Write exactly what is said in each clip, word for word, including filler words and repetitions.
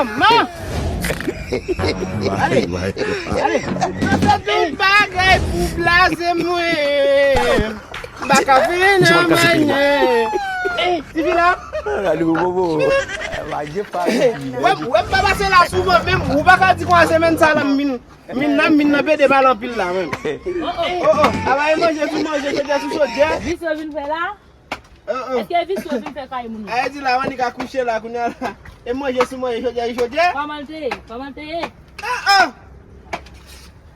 Man! Ale! Ale! Mwen fè tout bagay pou blaze mwen. M pa ka fè nan manyen. Ti fi la. Gade bobo. Wè, wè, m pa pase la souvan, men ou pa ka di konsa semèn sa la, m vin, m vin la, m vin nan pede pale anpil la, menm. Oh, oh, a bay manje sou manje, chodyè sou chodyè. Visye vin fè la? Oh, oh. Èske visye vin fè kay moun nan? A, e di la, Wanika kouche la, kounye a la. E manje sou manje, chodyè sou chodyè. Kòman l te ye? Kòman l te ye? Oh, oh.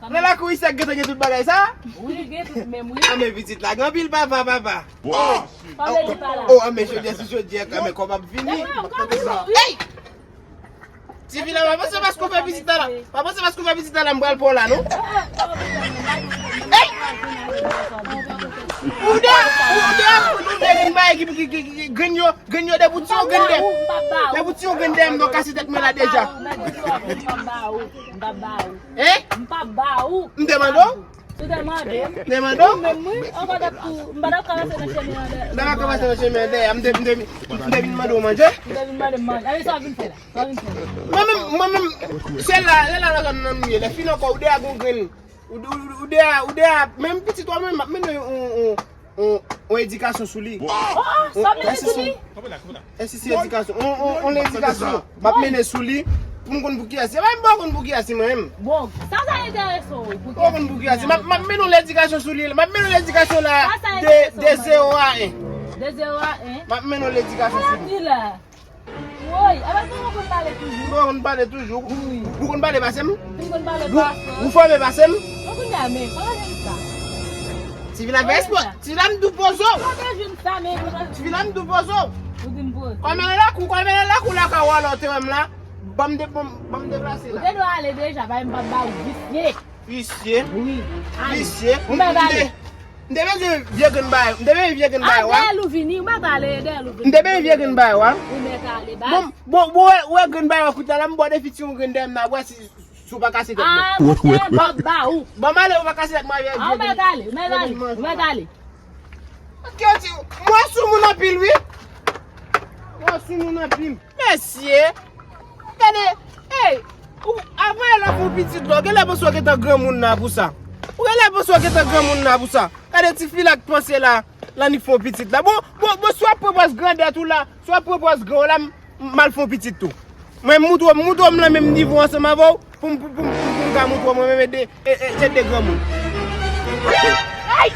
Nan lakou isi a gentan gen tout bagay sa? Wi, gen tout menm, wi. A, men pitit la, gen anpil papa, papa. Papa, li pa la. Oh, a, men chodyè sou chodyè, a, men kòb ap vini. Hey! Ti fi la, pa panse paske w fè pitit la la. Pa panse paske w fè pitit la la, m pral pran w la, non? Hey! Ou de, ou de, ou de grenn bagay ki, ki, ki, ki, grenn yo, grenn yo de bouti yo grenn de. De bouti yo grenn de, m nan kase tèt mwen la deja. M p ap ba ou. M p ap ba ou. Hein? M p ap ba ou. M te mande w? Ou te mande m? Te mande w? Ou menm, wi, ankò t ap tou, m pa t ap ka pase nan chemen an dèyè. M pa t ap ka pase nan chemen an dèyè. M te, m te, m te vin mande w manje. M te vin mande m manje. A, men sa w vin fè la? Sa w vin fè la? Mwen menm, mwen menm, se la, se la nan zòn nan m ye. Lè fin ankò, ou de a gon grenn. Ou, ou, ou de a, ou de a, menm pitit ou a menm, m ap mennen yon, yon, yon, yon edikasyon sou li. Oh, oh, sa w mennen sou li? E si se edikasyon, on, on, on ledikasyon. M ap mennen sou li pou m konn pou kiyès. Se pa m pa konn pou kiyès mwen menm. Bon, sa, sa enterese w, pou kiyès? Pou konn pou kiyès. M ap, m ap mennen on ledikasyon sou li. M ap mennen on ledikasyon la de, de zewo a en. De zewo a en? M ap mennen on ledikasyon sou li. Woy, a pa sa w konn pale toujou? Bon, konn pale toujou. Wi. Ou konn pale pase m? M konn pale pase w. Ou fòme pase m? Bon, kounye a, men, kote w jwenn sa? Ti fi la fè espò. Ti fi la m tou poze w. Kote w jwenn sa, men? Ti fi la m tou poze w. Ou di m poze. Kòmè nan lakou, kòmè nan lakou la ka wè lè w te wè m la. Ban m de, ban m, ban m deplase la. Ou te dwe ale deja, paske m p ap ba ou visye. Visye. Wi. Ale. Visye. Ou mèt ale. M te bezwen vye grenn bagay. M te bezwen vye grenn bagay, wa. Al dèyè l ou vini, ou mèt ale, dèyè l ou vini. M te bezwen vye grenn bagay, wa. Ou mèt ale, baz. Bon, bon, bon, wè, wè grenn bagay, kout la, la, m bò defi ti yon grenn dèyè m nan, wè si, si w pa kase tèt mwen. Ah, monchè, m p ap ba ou. Ban m ale, ou pa kase tèt mwen avèk vye grenn. Ah, ou mèt ale, ou mèt ale, ou mèt ale. Kèti, mwen sou moun anpil, wi. Mwen sou moun anpil. Mesye, gade, ey, ou, avan lè w fè yon pitit la, ou genlè panse w gentan granmoun la pou sa. Ou genlè panse w gentan granmoun la pou sa. Gade ti fi la k panse la, l annik fè yon pitit la. Bon, bon, bon, si w ap pran pòz grandèt ou la, si w ap pran pòz gran w la, m, m al fè yon pitit tou. Mwen, m moutre w, m moutre w m nan menm nivo ansanm avè w, pou m, pou, pou, pou, pou m ka moutre w mwen menm ede, e, e, ede granmoun. Ay!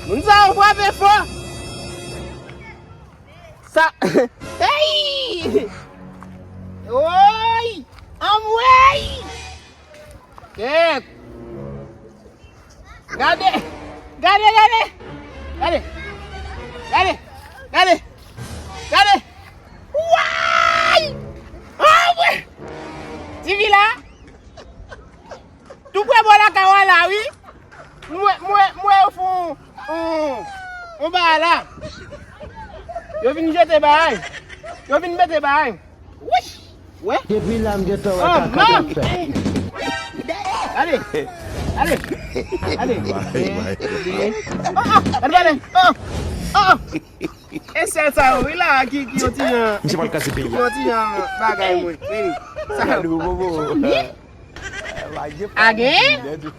Moun sa yo frape fò. Sa, hey! Woy! Anmwey! Kèt! Gade! Gade, gade! Gade! Gade! Gade! Gade! Woy! Anmwey! Ti fi la! Tou pre bò lakay w la, wi. M wè, m wè, m wè yo fè yon, yon, yon bagay la. Yo vin jete bagay. Yo vin mete bagay. Wi. Wè. Depi la m gentan wè kaka t ap fèt. Ale. Ale. Ale. Oh, oh, gade bagay. Oh, oh. E sèl sa yo, wi la, ki, ki yon ti jan. Misye pral kase peyi a. Ki yon ti jan bagay mwen. Wi. Sa yo. Gade bobo. A genyen?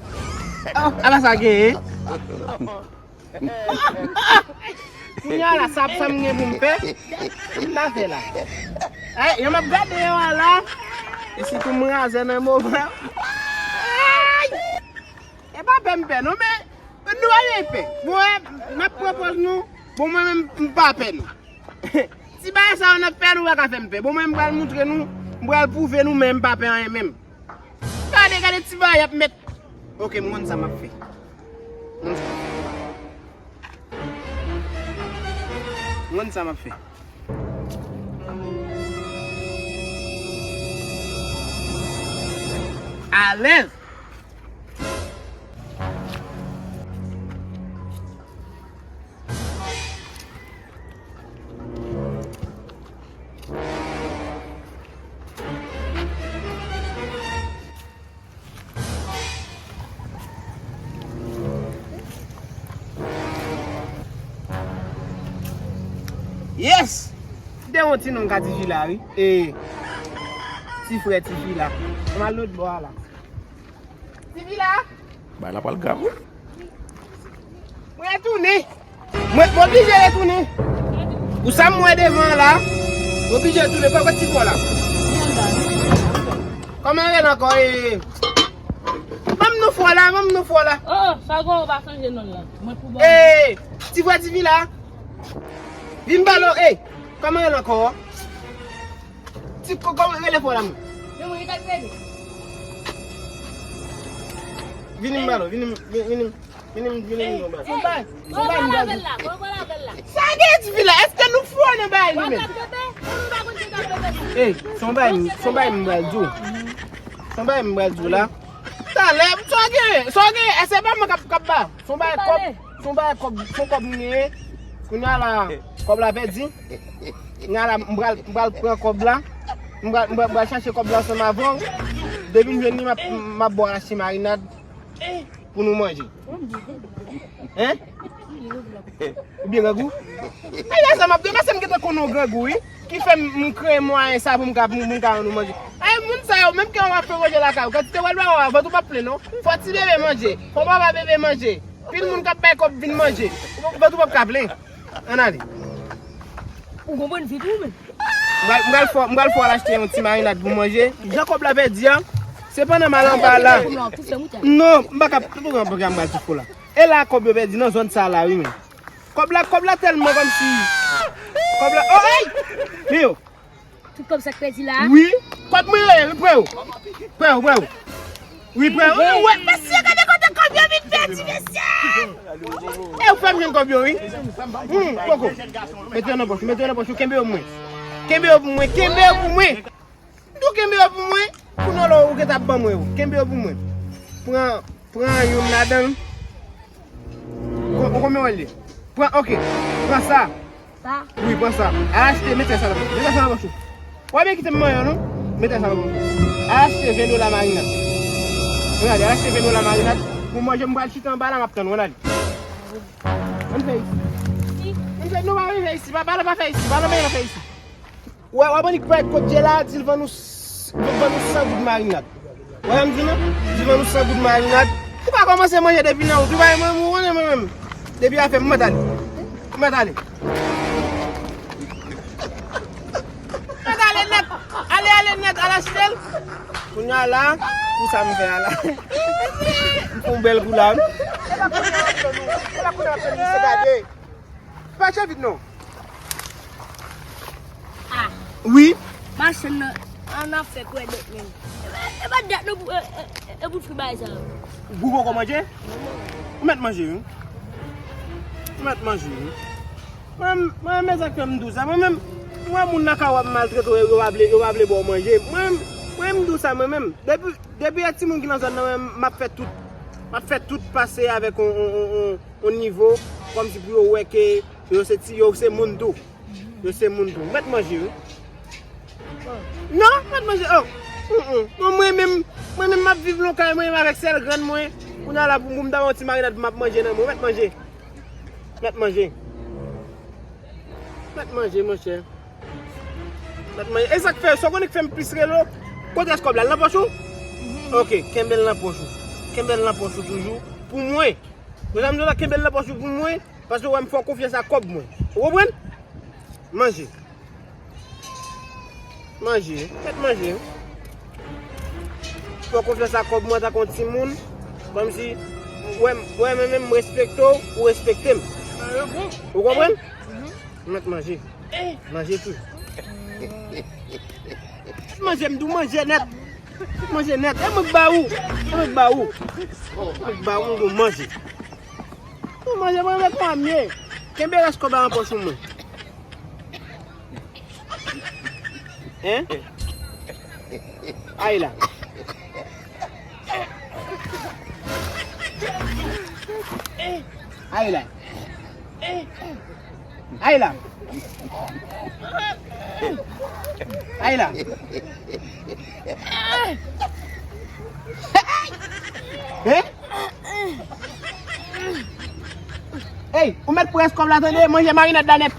Oh, ala sa genyen. Kounye a la, sa, sa m gen pou m fè, m ta fè la. Ay, yo m ap gade yo a la. E sitou m razè nan moman. Ay! E pa pè m pè non, men nou pa gen pè. Bon, e, n ap pran pòz nou. Bon, mwen menm, m pa pè nou. Ti bagay sa yo n ap fè, nou pa ka fè m pè. Bon, mwen, m pral moutre nou, m pral pwouve nou, men m pa pè anyen menm. Gade, gade ti bagay y ap met. Ok, m konn sa m ap fè. M konn sa m ap fè. M konn sa m ap fè. Alèz. Yes! Te yon ti nonm ka Ti Fila, wi. E, ti frè Ti Fila. Ann al lòt bò a la. Ti Fila! Bagay la pral grav, wi. Mwen retounen. Mwen, mwen oblije retounen. Pou sa m wè devan an la, mwen oblije retounen. Kòman ti fò la? Kòman rele ankò? E, ban m non fò la, ban m non fò la. Oh, oh, Sagon, ou pa sonje non l la. Mwen pou ban. E, ti frè Ti Fila. Vin ba l, e, kòman rele ankò? Ti kòkò rele fò la, mwen. Vini m ba l, vini, vini, vini, vini, vini m ba l. Son bay, son bay m ba l. Sa gen Ti Fila, èske nou fò nan bay nou menm? Ey, son bay, son bay m ba l di w. Son bay m ba l di w la. Talè, sa gen, sa gen, e se pa mwen k ap, k ap ba. Son bay kòb. Son bagay kòb, son kòb m genyen. Kounye a la, kòb la pèdi. Kounye a la, m pral, m pral pran kòb la. M pral, m pral, m pral chache kòb la ansanm avè w. Depi m jwenn li, m ap, m ap ba w achte marinad pou nou manje. Hein? Ou byen grangou? Ay, lè sa m ap di w, paske m gentan konnen w grangou, wi. Ki fè m, m kreye mwayen sa pou m ka, pou m ka rann ou manje. Ay, moun sa yo, menm ke w ap fè manje lakay ou, kantite w al ba yo a, vant ou p ap plen, non. Fò ti bebe manje, fò papa bebe manje. Pil moun k ap bay kòb vin manje. Ou, vant ou p ap ka plen. Ann ale. Ou konprann vit ou menm. M pral, m pral fè, m pral fè w al achte yon ti marinad pou manje. Jan kòb la pèdi a, se pandan m al anba la. Non, m pa ka, m pa ka, m pa ka, m pral tout fò la. E la kòb yo pèdi nan zòn sa la, wi, men. Kòb la, kòb la tèlman kòmsi. Kòb la, oh, ey! Men yo. Tout kòb sa k pèdi la? Wi. Kòb mwen yo, prè yo. Prè yo, prè yo. Wi, prè yo. Wi, wè, mesye, gade kote kòb yo vin pèdi, mesye! E ou fè m jwenn kòb yo, wi. Hmm, poko. Mete yo nan pòch, mete yo nan pòch, kenbe yo pou mwen. Kenbe yo pou mwen, kenbe yo pou mwen. Nou kenbe yo pou mwen. Kounye a la ou gentan ap ban mwen yo. Kenbe yo pou mwen. Pran, pran youn ladan l. Kon-, ou konbyen w ye? Pran, ok. Pran sa. Sa? Wi, pran sa. Al achte, mete sa nan pòch. Mete sa nan pòch ou. Ou pa byen kite m manyen non. Mete sa nan pòch ou. Al achte ven dola marinad. Ann ale, al achte ven dola marinad. Pou manje, m pral chita anba la, m ap tann ou. Ann ale. Ann fè isi. Ann fè, nou pa rive isi. Pa, pa, pa fè isi. Pa nan peyi nan fè isi. Wè, wè, bann nèg pèd kot je la, di l vann nou s-, vann nou san goud marinad. Wè, m di nou, di l vann nou san goud marinad. Ou pa kòmanse manje depi nan wout, ou pa mwen, mwen, mwen, mwen, mwen. Depi afè m, mwen t ale. Mwen t ale. Mwen t ale nèt. Ale, ale nèt, al achte l. Kounye a la, pou sa m fè a la. M fè yon bèl kou la, wi. E pa kounye a m ap tann nou, e pa kounye a m ap tann nou, se gade. Fache vit non. Ah. Wi. Machann nan, an ap fè kwè dèt menm. E pa, e pa dèt non pou, e, e, e, e pou fri bagay sa yo. Ou poko manje? Ou mèt manje, wi. Ou mèt manje, wi. Mwen, mwen, men sa k fè m di w sa. Mwen menm, mwen moun nan ka w ap maltrete w, yo pa vle, yo pa vle ba w manje. Mwen, mwen, m di w sa, mwen menm. Depi, depi e timoun ki nan zòn nan, mwen, m ap fè tout, m ap fè tout pase avèk on, on, on, on, yon nivo, kòmsi pou yo wè ke yo se ti, yo se moun tou. Yo se moun tou. Mèt manje, wi. Non, mèt manje, oh. Mm, mm. Non, mwen menm, mwen menm m ap viv nan kay mwen menm avèk sèl grann mwen. Kounye a la pou, pou m ta yon ti marinad pou m ap manje nan mwen. Mèt manje. Mèt manje. Mèt manje, monchè. Mèt manje. E sa k fè, sa w konnen k fè m plis rele w? Kote rès kòb la? L nan pòch ou? Ok, kenbe l nan pòch ou. Kenbe l nan pòch ou toujou. Pou mwen. Mezanmi, kenbe l nan pòch ou pou mwen, paske w wè m fè w konfyans ak kòb mwen. Ou konprann? Manje. Manje. Mèt manje. Fè w konfyans ak kòb mwen antanke yon timoun. Kòmsi, w wè m, w wè mwen menm, m respekte w, ou respekte m. Ou konprann? Mèt manje. Manje tou. Manje, m di w manje nèt. Manje nèt. E mwen k ba ou. E mwen k ba ou. Mwen k ba ou, mwen manje. Ou manje, mwen met mwen mye. Kenbe rès kòb la nan pòch ou mwen. Hein? Ay la. Ay la. Ay la. Ay la. Hein? Ey, ou mèt pran rès kòb la tande, manje marinad la nèt.